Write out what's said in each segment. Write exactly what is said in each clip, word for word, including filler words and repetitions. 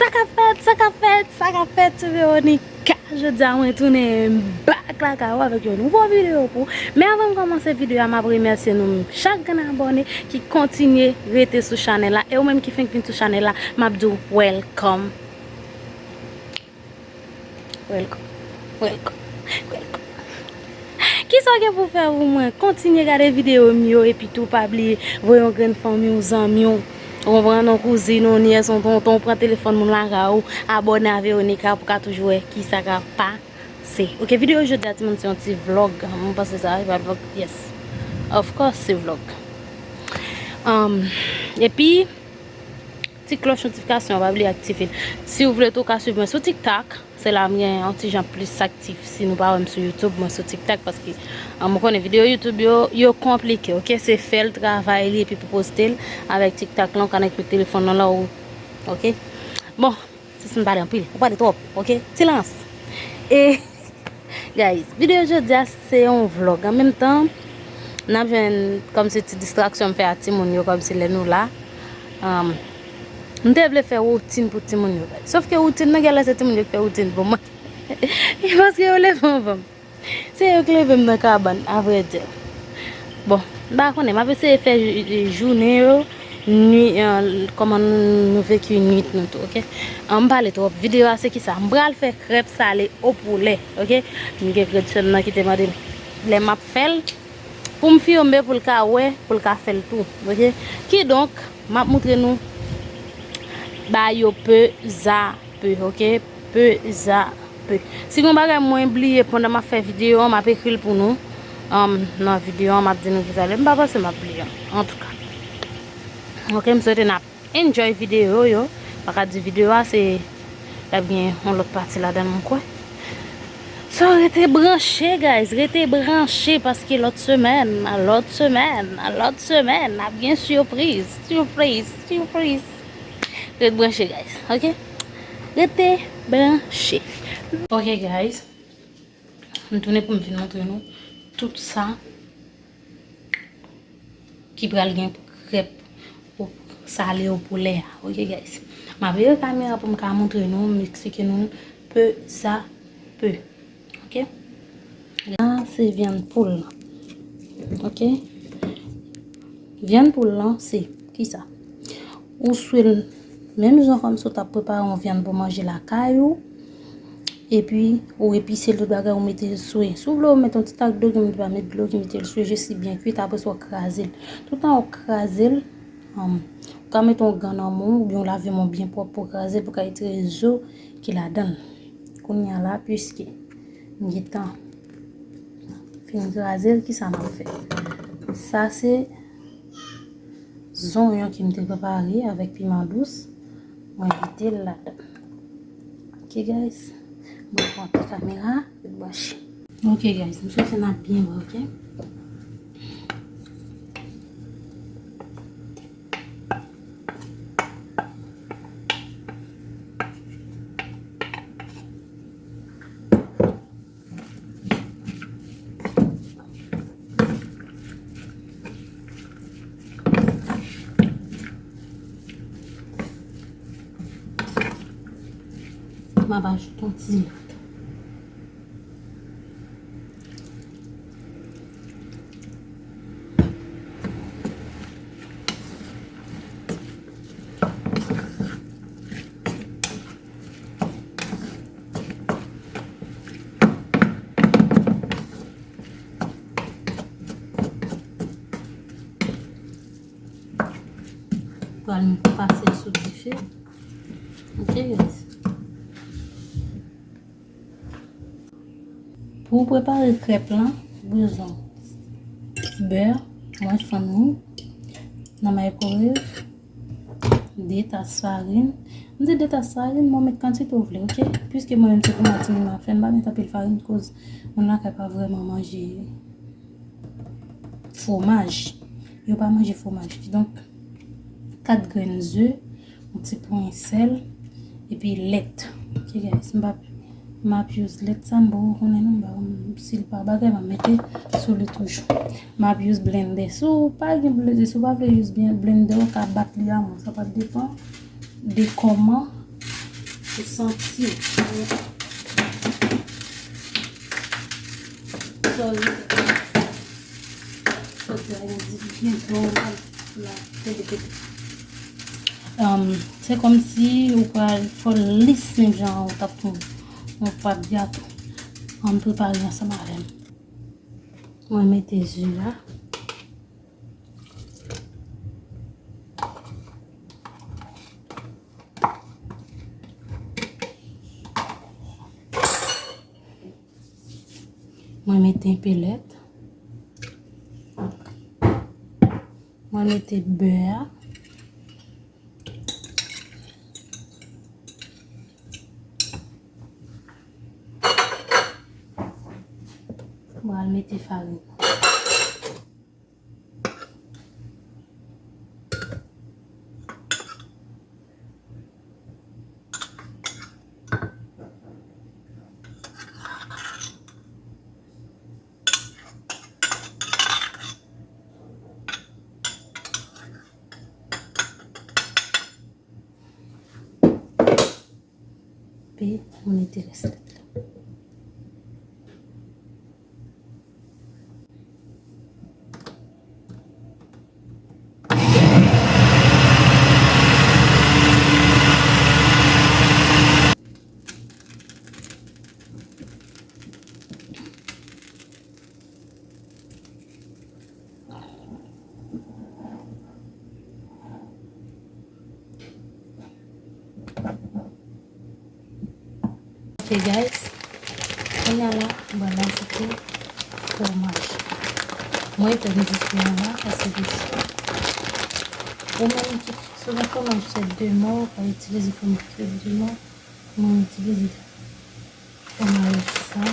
Sa k ap fèt, sa k ap fèt, sa k ap fèt, se Veronica. Jodi a mwen tounen back lakay ou avèk yon nouvo videyo pou ou. Men avan m kòmanse videyo a, m ap remèsye nou chak grenn abòne ki kontinye rete sou chanèl la. E ou menm ki fenk vin sou chanèl la, m ap di w welcome. Welcome. Welcome. Welcome. Kisa w gen pou fè pou mwen? Kontinye gade videyo m yo, epi tou pa bliye voye yon grenn fanmi w, zanmi w, ou konprann, yon kouzin, yon nyès, yon tonton, ou pran telefòn moun lakay ou, abòne a Veronica pou ka toujou wè kisa k ap pase. Ok, videyo jodi a, timoun, se yon ti vlog. Mwen panse sa, se pa vlog? Yes. Of course, se vlog. Um, epi, ti klòch notifikasyon an, pa bliye aktive l. Si w vle tou, w ka swiv mwen sou TikTok. Se la m gen yon ti jan plis aktif. Si nou pa wè m sou YouTube, mwen sou TikTok, paske, ah, mwen konnen videyo YouTube yo, yo konplike, ok? Se fè l, travay li, epi pou poste l avèk TikTok lan, ou konèkte telefòn nan la, ou, ok? Bon, sis, m pale anpil, ou pale twòp, ok? Silans! E, guys, videyo jodi a, se yon vlog. An menm tan, n ap jwenn kòmsi ti distraksyon m fè a timoun yo, kòmsi lè nou la. Um, m te vle fè woutin pou timoun yo, guys. Sòf ke woutin nan, genlè se timoun yo ki fè woutin pou mwen. Paske yo leve anvan m. Se yo k leve m nan kabann, avrèdi. Bon, m pa konnen, m ap eseye fè jou-, jounen yo, nui-, eh, kòman nou, nou veki nuit nou tou, ok? An, m pale twòp. Videyo a se kisa? M pral fè krèp sale o poulè, ok? M gen grenn sè m nan ki te mande m lè m ap fè l, pou m filme, pou l ka wè, pou l ka fè l tou, ok? Kidonk, m ap moutre nou bagay yo pe za pe, ok? Pe za pe. Si gon bagay mwen bliye pandan m ap fè videyo an, m ap ekri l pou nou. Um, nan videyo an, m ap di nou ki sa l ye. M pa panse m ap bliye, antouka. Ok, m swete n ap enjoy videyo yo. Pa ka di videyo a, se, y ap gen yon lòt pati ladan l, mwen kwè. So, rete branche, guys. Rete branche, paske lòt semèn, lòt semèn, lòt semèn, ap gen sipriz, sipriz, sipriz. Ret branche, guys, ok? Rete branche. Ok, guys. M tounen pou m vin montre nou tout sa ki pral gen pou krèp ou sale o poulè a. Ok, guys. M ap vire kamera pou m ka montre nou, m eksplike nou pe sa pe. Ok? Sa se vyann poul lan. Ok? Vyann poul lan se kisa? Ou swe l menm jan kòmsi w t ap prepare yon vyann pou manje lakay ou. Epi, ou epise l tout bagay, ou mete l swe. Si w vle, ou mete yon ti tak dlo ki mete, pa met dlo ki mete l swe, jis li byen kuit, apre sa w kraze l. Toutan w kraze l, um, ou ka mete yon gan nan men w, oubyen w lave men w byen pwòp pou w kraze l, pou w ka retire zo ki ladan l. Kounye a la, piske m gentan fin kraze l, kisa m ap fè? Sa se zonyon ke m te prepare avèk piman dous. Mwen vide l ladan. Ok, guys. Mwen pran kamera, ret branche. Ok, guys, m swete n ap byen wè, ok? M ap ajoute yon ti lèt. Pral pase l sou dife. Ok, guys. Pou w prepare krèp lan, ou bezwen bè, mwen fann li nan microwave, de tas farin. M di de tas farin, men w met kantite w vle, ok? Piske mwen menm se pou matini m ap fè, m pa met anpil farin, koz moun lakay pa vrèman manje fwomaj. Yo pa manje fwomaj. Kidonk, kat grenn ze, yon ti ponyen sèl, epi lèt. Ok, guys, m p ap, m ap use lèt sa, m poko konnen non, m pa konn si l pa bagay, m ap mete sou li toujou. M ap use blendè. Si w pa gen blendè, si w pa vle use byen blendè, ou ka bat li a men w. Sa va depann de kòman, Ou santi. Sorry. Sòti a, yon ti byen bon la. Um, se kòmsi ou pral fè l lis menm jan ou t ap fè yon pap gato. Ann prepare ansanm avè m. Mwen mete ze a. Mwen mete enpe lèt. Mwen mete bè a. Mwen al mete farin. Epi, mwen mete rès lèt la. Ok, guys. Kounye a la, m pral ajoute fwomaj. Mwen, te m di fwomaj la, paske ou menm ki, si w gen fwomaj tèt de mò, ou ka itilize fwomaj tèt de mò. Mwen itilize fwomaj sa.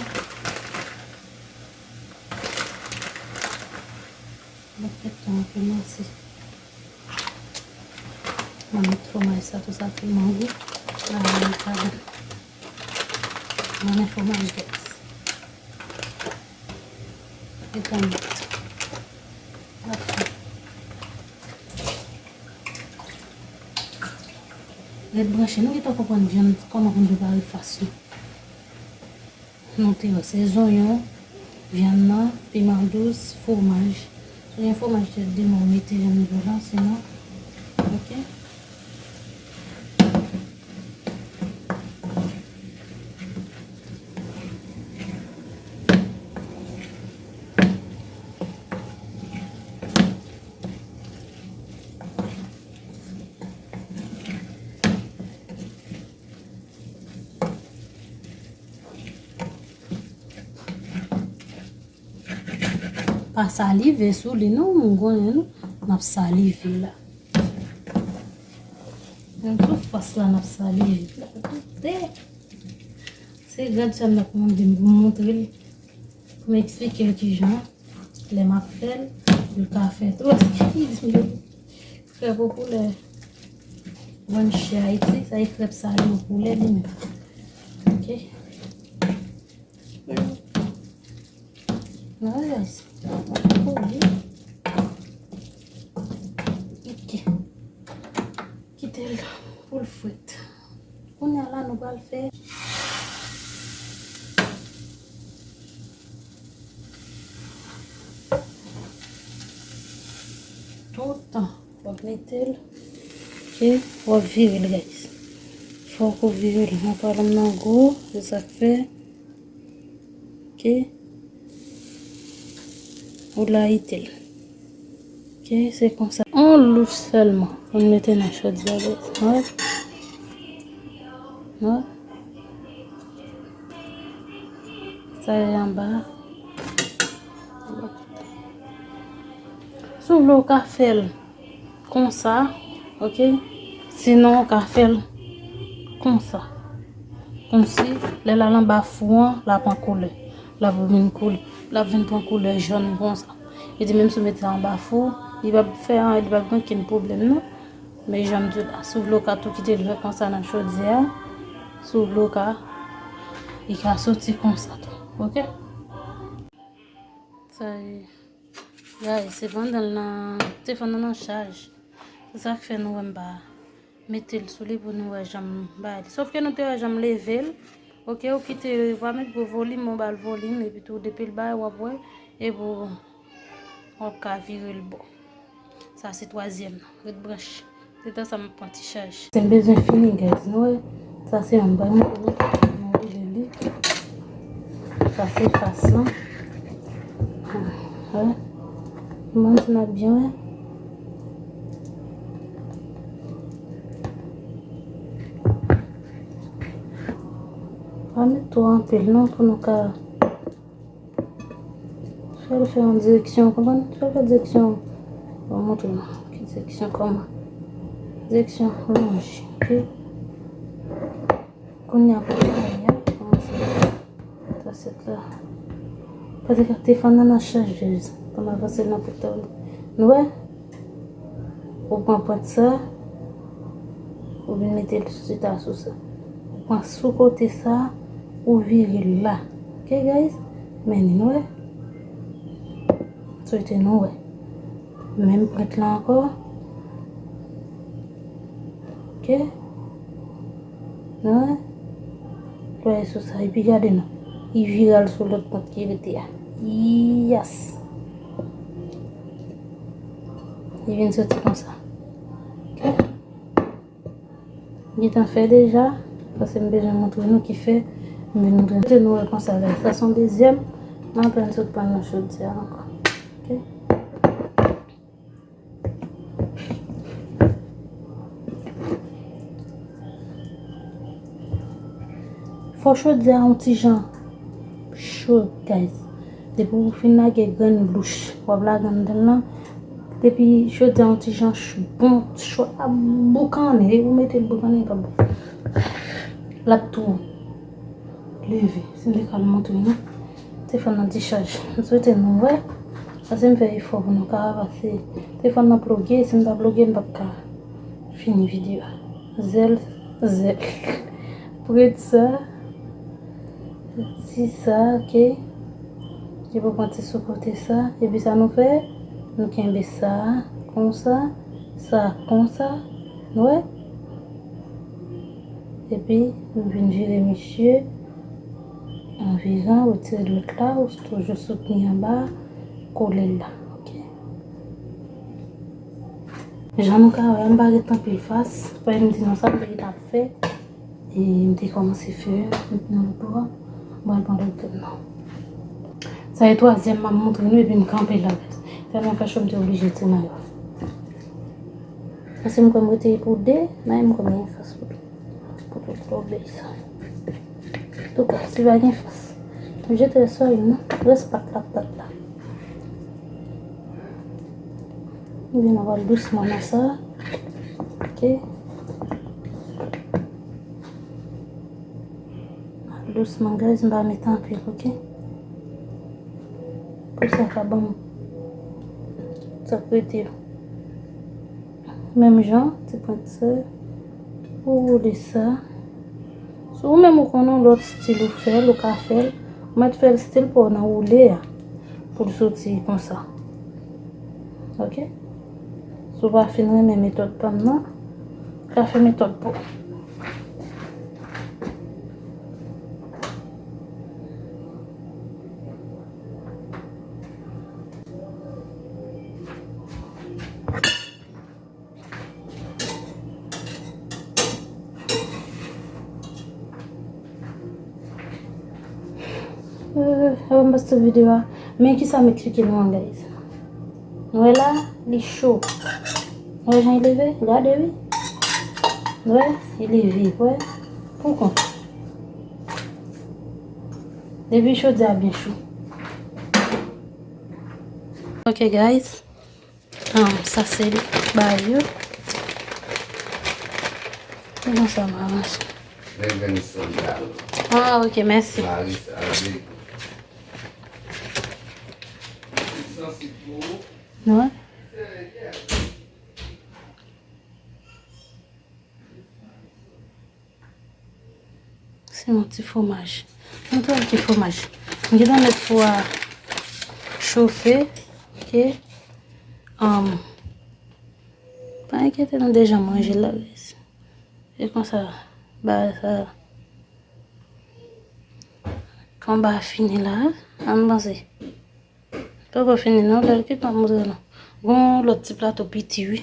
Mwen fè tan kòmanse. Mwen met fwomaj sa, tou sa tèlman gou. La, mwen met ladan. Mwen met fwomaj, guys. E tan met. Ret branche. Nou gentan konprann vyann, kòman pou n prepare fas nou. Nou te wè se zonyon, vyann nan, piman dous, fwomaj. Si w gen fwomaj tèt de mò, mete jan m di w la, sinon, ok. Pa salive sou li non, moun konnen nou, n ap salive la. Menm sou fas la, n ap salive. Se gad sa m ap mande m pou m montre l, pou m eksplike l kijan. Lè m ap fè l, l ka fè tou. Eskize m, krèp o poulè. Bann chè Ayiti, sa e krèp sa li o poulè li menm. Ok. Nice. Oh, yeah. Ok. Kite l pou l frit. Kounye a la, nou pral fè toutan. W ap mete l. Ok, w ap vire l, guys. Fòk ou vire l. Mwen pa nan gwo, se sa k fè. Ok. Ou layite l. Ok, se konsa. On lous sèlman pou n mete nan chodyè a. Wè. Wè. Sa e anba. Si w vle, w ka fè l konsa, ok? Sinon, w ka fè l konsa. Kòmsi, lè l al anba fou an, l ap pran koulè. L ap vin koulè, l ap vin pran koulè jòn konsa. Li di menm si w mete anba fou, li p ap fè anyen, li p ap gen okenn pwoblèm non. Men jan m di w la, si w vle w ka tou kite l fè konsa nan chodyè a, si w vle w ka, li ka soti konsa tou, ok? Sa e, guys, se pandan l nan, telefòn nan nan chaj. Se sa k fè nou wè m pa Mete l sou li pou nou wè jan m bay li. Sòf ke nou te wè jan m leve l. Oke, ou kite, ou pa met gwo volim, ou ba l volim, epi tou depi l bay, w ap wè, epi w ap ka vire l bò. Sa se twazyèm nan. Ret branche. Se tan sa m ap pran ti chaj. Se m bezwen fini, guys. Nou wè, sa se anba mwen, nou wè li. Sa se fas lan. Wè. Mwen di n ap byen wè. Pa met twò anpil non pou nou ka fè l fè yon direksyon, konprann? Fè l fè direksyon. Mwen montre nou ki direksyon kòman. Direksyon lonje, oke? Kounye a pou travay a, kòmanse fè asyèt la. Paske te fè nan nan chajez. Kòman avanse nan pou tab. Nou wè? Ou pran pwent sa, ou vin mete l sou chita sou sa. Ou pran sou kote sa, ou vire l la. Oke, guys? Men li, nou wè? Swete nou wè. Menm pwent la ankò. Oke? Nou wè? Plwaye sou sa. Epi gade non. Li vire al sou lòt pwent ki rete a. Yes! Li vin soti konsa. Oke? M gentan fè deja, paske m bezwen montre nou ki fè m vin montre nou. Nou wè konsa la. Sa se yon dezyèm, m apèn sot pran nan chodyè a ankò. Oke? Fò chodyè a yon ti jan cho, guys. Depi w fin lage grenn louch, w ap lage anndan l lan. Depi chodyè a yon ti jan ch-, bon, cho ap boukannen, depi w mete l boukannen, l p ap bon. L ap tou leve. Si m te ka montre nou. Telefòn nan dichaj. M swete nou wè. Paske m fè efò pou nou ka avanse. Telefòn nan ploge, si m pa ploge, m p ap ka fini videyo a. Zèl, zèl. Prèt sa. Ti sa, oke. Epi pran ti sou kote sa. Epi sa nou fè, nou kenbe sa, konsa, sa, konsa. Nou wè? Epi, nou vin vire misye. Anviran, retire dwèt la, ou toujou soutni anba, kole l la. Oke. Jan nou ka wè, m pa ret anpil fas. Paske m di nou sa m te gentan ap fè. E m te kòmanse fè, m te nan lòt bò a, m pral pran lòt grenn nan. Sa e twazyèm m ap montre nou, epi m kanpe la, guys. Tèlman fè cho, m te oblije tire mayo. Paske m kwè m rete pou de, men m kwè m gen fas pou, pou tout lòt bagay sa. Antouka, si pa gen fas, m jete rès farine nan, rès pat la, pat la. Ebyen, n ap al dousman nan sa. Oke. Dousman, guys, m pa met anpil, oke? Pou sa ka ban m sa k rete yo. Menm jan, ti pwent sa, ou woule sa. Si ou menm ou konnen yon lòt stil ou fè l, ou ka fè l. Ou mèt fè l stil pa w nan woule a. Pou l soti konsa. Oke? Si w pa fin renmen metòd pa m nan, ou ka fè metòd pa w. Euh, avan m pase sou videyo a, men kisa m eksplike nou an, guys. Nou wè la, li cho. Nou wè jan li leve? Gade, wi. Nou wè? Li leve, wè. Pou kont. Depi chodyè a byen cho. Ok, guys. Ah, sa se bagay yo. Kijan sa m avanse? Lè grenn sòl la. Ah, ok, mèsi. Maris Alvin. Non. Se yon ti fwomaj. Mwen twò ki fwomaj. M gentan met fou a chofe. Ok. Um, pa enkyete nou deja manje la, guys. E konsa, ba sa. Konba fini la, an panse. Poko fini non, lè l kit m ap montre nou. Gon lòt ti plato piti wi.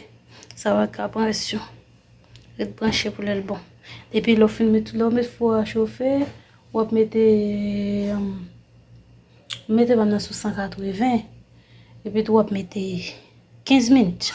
Sa w ka pran rès yo. Ret branche pou lè l bon. Epi lè w fin met, lè w met fou a chofe, w ap mete, um, mete bann nan sou san katreven. Epi tou w ap mete kenz minit.